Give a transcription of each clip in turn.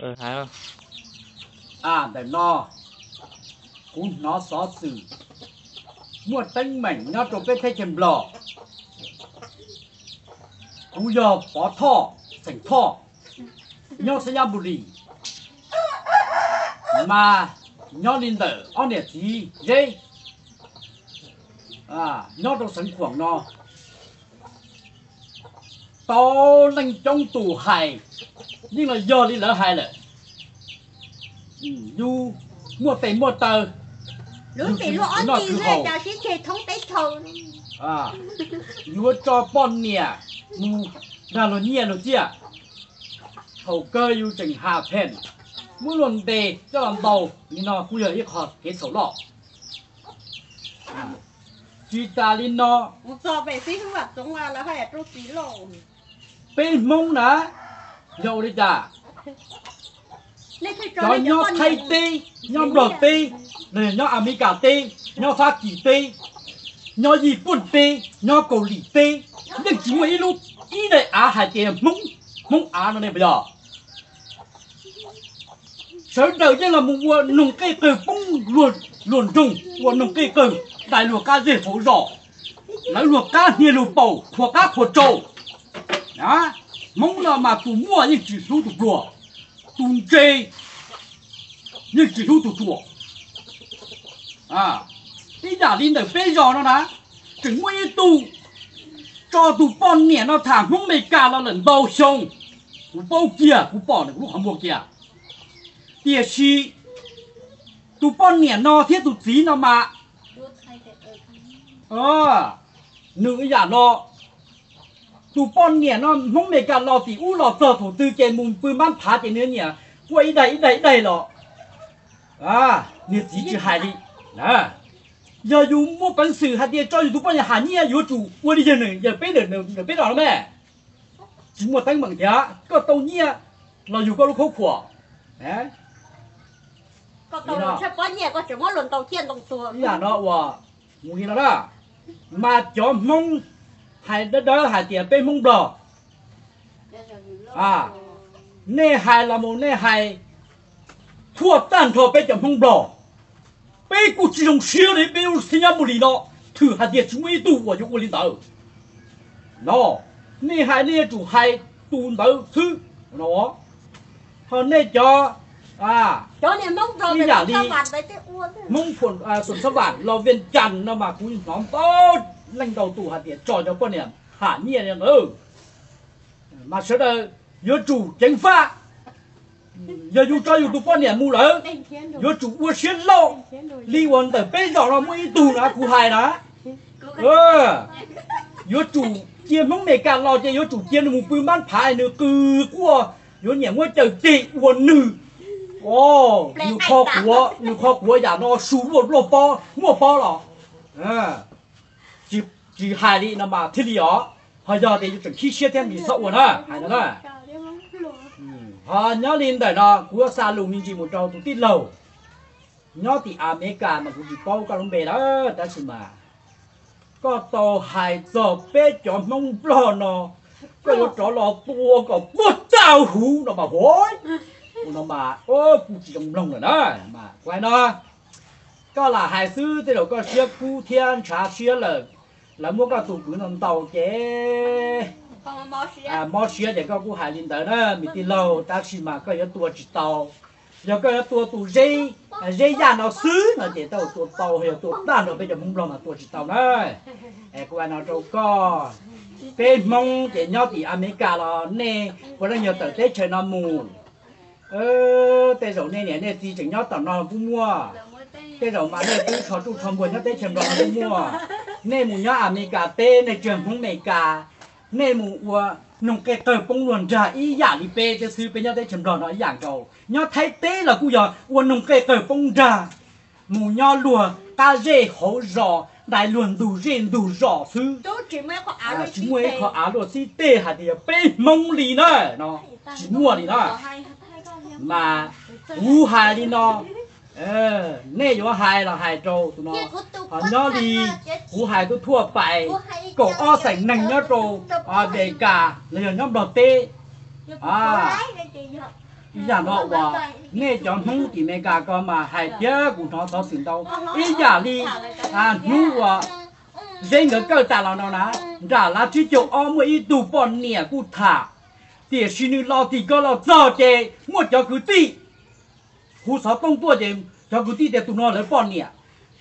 Ntawm no kuv hnov xov xwm muaj teeb meem nyob rau peb teb chaws Nplog. Kuv yog Pov Thoj, xeem Thoj, nyob Xayabuli, mas nyob li ntawm ob niam txiv Zeb, nyob rau xeev Khuam no. Tau leej coob tus hais, yeej los yog li lawv hais lawm. Yus muaj tes muaj taw, yus tsis noj tsis haus, yuav tso poj niam mus nrog luag nyiaj luag txiaj. Thaum kawg yus tseem has pheej muab luag ntes coj los ntaus li no kuj yog ib qho kev txhaum loj. Tsis tas li no, peb Hmoob na, yog ua li cas, cov nyob Thaib teb, nyob Nplog teb, los yog nyob Amelikas teb, nyob Fab Kis teb, nyob Yij Puj teb, nyob Kaus Lim teb, yeej tsis muaj ib lub, ib daim av hais tias Hmoob, Hmoob av no ne puas yog? Sawv daws yeej los mus ua noog qej qawg poob luag nroog, ua noog qej qawg dai luag qab zej hauv zos, lawv luag qab hnia luag paum, qhuas qab qhuas rau. Hmoob no mas tus muaj yeej tsis hlub tus pluag, tus ntse yeej tsis hlub tus ruam. Ib yam li ntawm peb zos no na, tseem muaj ib tug tso tus poj niam no tham Hmoob Amelikas los lawm ntau xyoo. Kuv paub kiag, kuv pom nws kuv lub qhov muag kiag. Tiam sis tus poj niam no thiab tus txiv no mas, nws ib yam no, tus poj niam no Hmoob Amelikas los tim ub los txog thaum twg ces mus pw mab phav ces nws niam quaj ib daig ib daig ib daig los niag txiv tsis hais li. Yog yus muaj peev xwm hais tias tso yus tus poj niam hais nyiaj yuav tsum ua li yawg nws, yawg peb, nws peb los no me. Tsis muaj teeb meem tias koj tau nyiaj los yug koj lub khaub khuam. Ib yam no uas mus li no na, mas cov Hmoob hais dawb dawb hais tias peb Hmoob Nplog, nej hais los mus nej hais thuaj tag nrho peb cov Hmoob Nplog, peb kuj tsis zoo siab li peb lub xib nyab mus li no, thwm hais tias tsis muaj ib tug uas yuav ua li ntawd. No, nej hais nej yuav tsum hais tus ntawd xwb no. Ho nej cov, ib yam li Hmoob Xum Xab Vam los Vias Cas no mas kuv hnov ntau leej ntau tus hais tias tso cov poj niam ham nyiaj li ntawd. Mas sawv daws yuav tsum ceev faj, yog yus tso yus tus poj niam mus lawm, yuav tsum ua siab lauj li uas ntawm peb zos no muaj ib tug na kuv hais na, yuav tsum cia Hmoob Amelikas los ces yuav tsum cia nws mus pw mab phav nws qw quaj, yuav niam muab caws ceg ua nws. Nws kho quav, nws kho quav yam no su luaj luaj pob muaj pob los tsis hais li no mas thiaj li os. Ho yog tias yus tseem khib siab thiab nws txhob ua na, hais no na. Ho nyob li ntawm no kuv yuav xa lus me ntsis mus rau tus tij laug nyob tim Amelikas mas kuv tsis paub koj lub npe lawm, tab sis mas koj tau hais txog peb cov Hmoob Nplog no, koj yuav rov los tua kom puag tag huv no mas huv, no mas kuj tsis zoo mloog lawm na. Mas kuv hais no, koj lam hais xwb, tej zaum koj siab kub thiab ntshav siab lawm, lawv muab koj tus kwv no ntaus ces mob siab ces koj kuj hais li ntawd na me tij laug, tab sis mas koj yuav tua tsis tau. Yog koj yuav tua tus Zeb Yaj no xwb no ces tau tua tau, yog tua tag nrho peb cov Hmoob Nplog mas tua tsis tau na. Es kuv hais no rau koj, peb Hmoob ces nyob tim Amelikas los nej puav leej yog tawm teb chaws no mus. Tej zaum nej niam nej txiv tseem nyob tom no kuj muaj, tej zaum mas nej twb tsho tsuj tsho npuag nyob teb chaws Nplog no kuj muaj. Nej mus nyob Amelikas teb nej tsis yog Hmoob Amelikas, nej mus ua noog qej qawg poob luag nrag ib yam li peb thiab xwb, peb nyob teb chaws Nplog no ib yam nkaus, nyob Thaib teb los kuj yog ua noog qej qawg poob nrag, mus nyob luag qab zej hauv zos, dai luag ntug zej ntug zos xwb. Tsis muaj ib qho av luaj xib teg hais tias yog peb Hmoob li na, no tsis muaj li na. Mas kuv hais li no, nej yuav hais los hais rau tus no, ho nyob li kuv hais tub thuaj pais kaum ob xeem neeg nyob rau Amelikas los yog nyob Nplog teb, Ib yam no uas nej cov Hmoob tim Amelikas ko mas hais thiab kuv hnov xov xwm ntau. Ib yam li hnub uas Zeb nkawd kawm tas los no na, nram Lav Tsib Caug Ob muaj ib tug poj niam kuj tham, tiam sis nws los tim ko los txog ces muaj cov kwv tij hu xov tooj tuaj ces cov kwv tij tias tus no lawv poj niam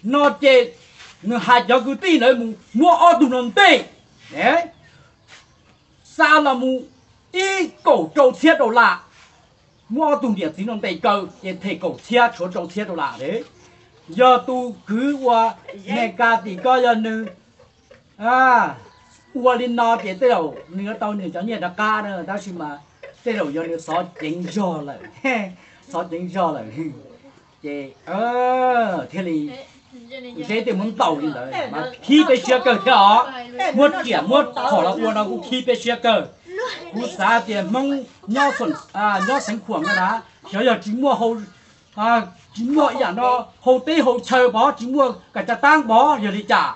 no ces nws hais cov kwv tij ntawd mus muab ob tug no ntej, xa los mus ib kaum rau txhiab dollar. Muab ob tug niam txiv no ntes kaw ces them kaum txhiab tshuav rau txhiab dollar. Yog tus kwv uas Amelikas tim ko yog nws ua li no ces tej zaum nws yuav tau nws cov nyiaj rov qab na, tab sis mas tej zaum yog nws xov ceev zog lawm, xov ceev zog lawm. Ces thiaj li Zeb thiaj muab ntaus li ntawd mas khib peb siab kawg thiab os. Muab riam muab qhom los ua no kuj khib peb siab kawg. Kuv xav tias Hmoob nyob Xeev Khuam no na, xyov yog tsis muaj, tsis muaj ib yam no hau teb hau chaw pov, tsis muaj kas cas tab pov yog li cas.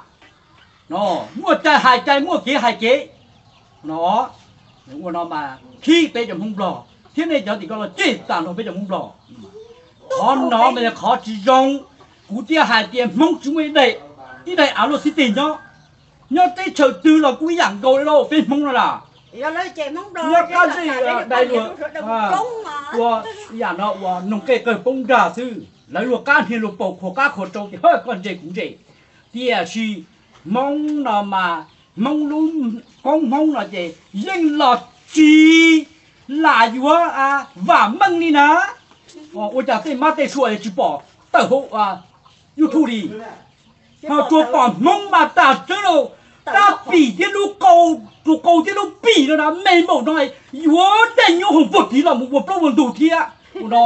Muaj cai hais cai, muaj kev hais kev no. Ua no mas khib peb cov Hmoob Nplog thiab nej cov tim ko los cem tag nrho peb cov Hmoob Nplog. Qhov no mas yog qhov tsis zoo. Kuv thiaj hais tias Hmoob tsis muaj ib daim, ib daim av luaj xib teg nyob, nyob teb chaws twg los kuj ib yam nkaus li lauj. Peb Hmoob no las, nyob qab zej dai luag ua ib yam no uas noog qej qawg poob nrag xwb, lawv luag qab hnia luag paus khuam qab khuam rau ces hawj koj ntse kuv ntse. Tiam sis Hmoob no mas Hmoob lub koob Hmoob no ces yeej los tsis lam yuav vam meej li na. Ua cas tej mab tej sua tsis pom tawm hauv YouTube li, ho tsuas pom Hmoob mas tag tseeb lauj. Tab pim thiab lub qau, tus qau thiab lub pim no na me npaum no, yuav dej nyuab hoom puag tid los mus ua plaub ua ntug thiab no.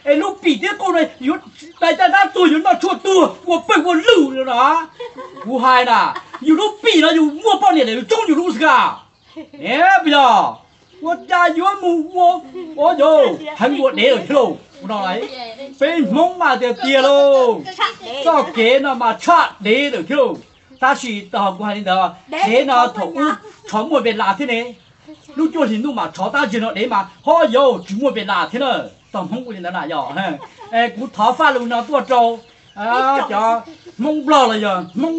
Es lub pim thiab qau no yuav dai caj dab tuag, yuav noj tshuaj tuag, ua pawg ua lwm no na. Kuv hais na, yus lub pim no yus muaj poj niam lawm yus tsoob yus lub xwb a. Puas yog? Ua cas yuav mus ua, ua yau heev ua dev lawm thiab lauj no. Peb Hmoob mas tiag tiag lauj, txoj kev no mas tshaj dev lawm thiab lauj. Tab sis kuv hais li ntawd, dev no thaum ub tshov muaj ve las thiab ne, lub cuaj hlis ntuj mas tshov tab sis no dev mas ho yau tsis muaj ve las thiab na. Txog Hmoob ua li ntawd na yog. Kuv thov faj lus no tuaj rau cov Hmoob Nplog los yog Hmoob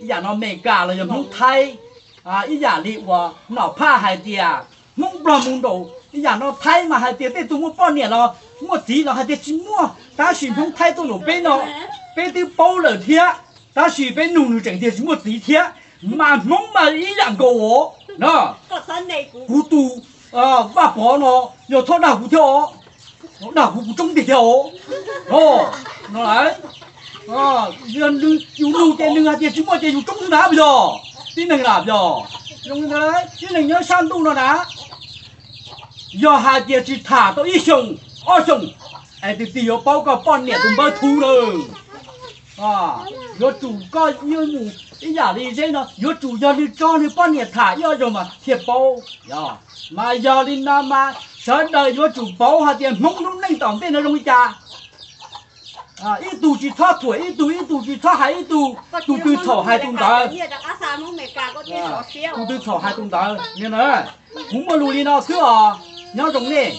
yam no Meskas los yog Hmoob Thaib, ib yam li uas Nom Phaj hais tias Hmoob Nplog mus nraum ib yam no Thaib mas hais tias tej tus muaj poj niam los muaj txiv los hais tias tsis muaj, tab sis Hmoob Thaib tuaj nraum peb no, peb twb paub lawm thiab, tab sis peb nug nws tseem tias tsis muaj txiv thiab. Mas Hmoob mas ib yam nkaus os. Kuv tus Vaj Pov no yog thoj dag kuv thiab os, dag kuv kuv tsoob tiag thiab os. No, yus nug ces nws hais tias tsis muaj ces yus tsoob xwb na puas yog? Tib neeg na puas yog? Tib neeg nyob sab ntuj no na, yog hais tias tsis tham tau ib xyoos ob xyoos es tus twg yuav paub koj poj niam tus npawb thub lawm. Yuav tsum koj yuav mus ib yam li Zeb no, yuav tsum yog nws tso nws poj niam tham ib ob zaug mas thiaj paub. Mas yog li no mas sawv daws yuav tsum paub hais tias Hmoob lub neej tom ntej no zoo li cas. Ib tug tsis txhob thuam ib tug, ib tug tsis txhob hais ib tug, tus twg txhaum hais tus ntawd. Tus twg txhaum hais tus ntawd. Kuv muaj lus li no xwb os, nyob zoo nej.